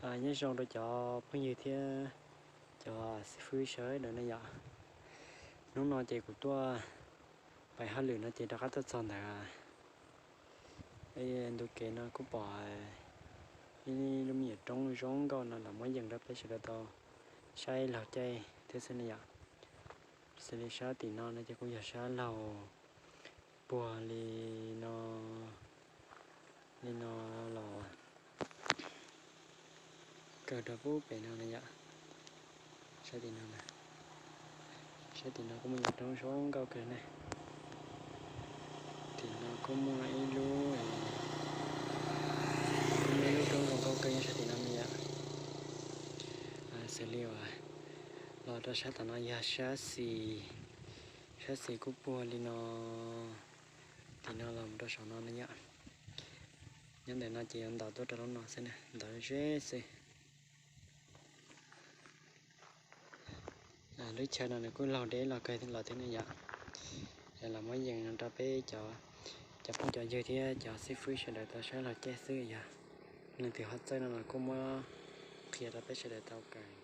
Nyob zoo rau cov phooj ywg thiab cov xib fwb sawv daws ne yom. Hnub no ces kuv tuaj pais hauj lwm no ces rov qab tuaj txog ntawm ntu kev no kuj pom ib lub me nyuam roob zoo nkauj no los muab yees rau peb sawv daws tau saib laug caij thiab xwb ne yom. Xws li sab tim no no ces kuj yog sab laug puag li no, li no los kawg rau pub pem no na yom. Sab tim no, sab tim no kuj muaj nyuam roob zoo nkauj kawg ne. Tim no kuj muaj ib lub, kuj muaj ib lub roob zoo nkauj kawg nyob sab tim no na yom. Xws li uas los rau sab tom no yog sab xis, sab xis kuj puag li no, tim no los mus rau saum no na yom. Nyob ntawm no ces yuav ntaus tuaj rau lub no xwb na, ntaus ze xwb. Lub chaw no nws kuj laug deb los kawg los thiab ne yom. Los muab yees no rau peb cov, cov phooj cov ywg thiab cov xib fwb sawv daws tau saib laug caij xwb yom. Leej twg ho txawj no los kuj muab qhia rau peb sawv daws tau kawm.